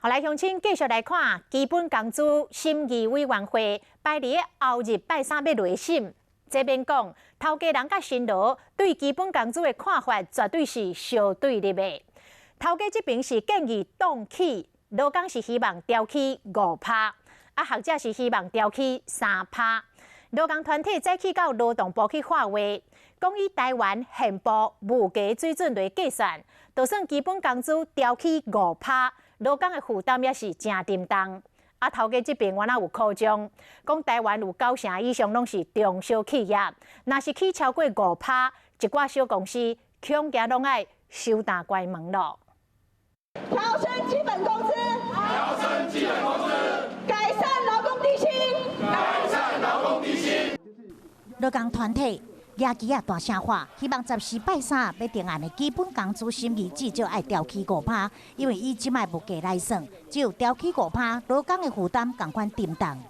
好來，鄉親繼續來看基本工資審議委員會擺佇後日拜三欲來審。這免講，頭家人佮辛勞對基本工資的看法絕對是相對立的。頭家這邊是建議凍起，勞工是希望調起5趴，啊學者是希望調起3趴。勞工團體早起到勞動部去喊話，講以台灣現部物價水準來計算，就算基本工資調起五趴，勞工的負擔也是誠沉重。啊，頭家這邊原來有苦衷，講台灣有九成以上攏是中小企業，若是起超過五趴，一寡小公司恐驚攏愛收擔關門囉。調升基本工資，調升基本工資，改善勞工低薪，改善勞工低薪。勞工團體舉旗仔大聲喊，希望14拜三欲定案的基本工資審議至少愛調起五趴，因為以這擺物價來算，只有調起五趴，勞工的負擔仝款沉重。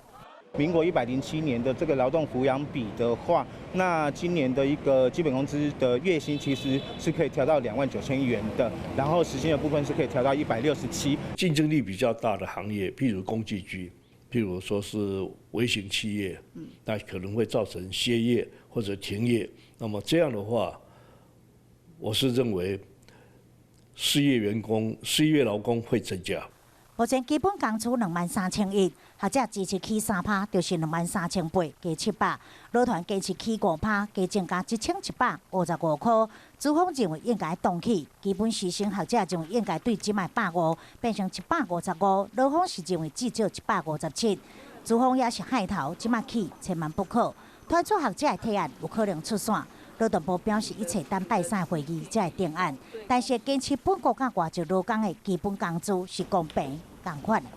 民國107年的這個勞動撫養比的話，那今年的一個基本工資的月薪其實是可以調到29,000元的，然後時薪的部分是可以調到167。競爭力比較大的行業，譬如工具機，譬如說是微型企業，那可能會造成歇業或者停業。那麼這樣的話，我是認為失業員工、失業勞工會增加。目前基本工資23,100，學者支持起3趴，就是23,800，加700。勞團堅持起五趴，加增加1,155塊。資方認為應該凍起，基本時薪學者認為應該對這擺150變成155，勞方是認為至少157。資方也是害頭，這擺起千萬不可。團出學者的提案有可能出線。勞動部表示，一切等拜三會議才會定案，但是堅持本國佮外籍勞工的基本工資是公平仝款的。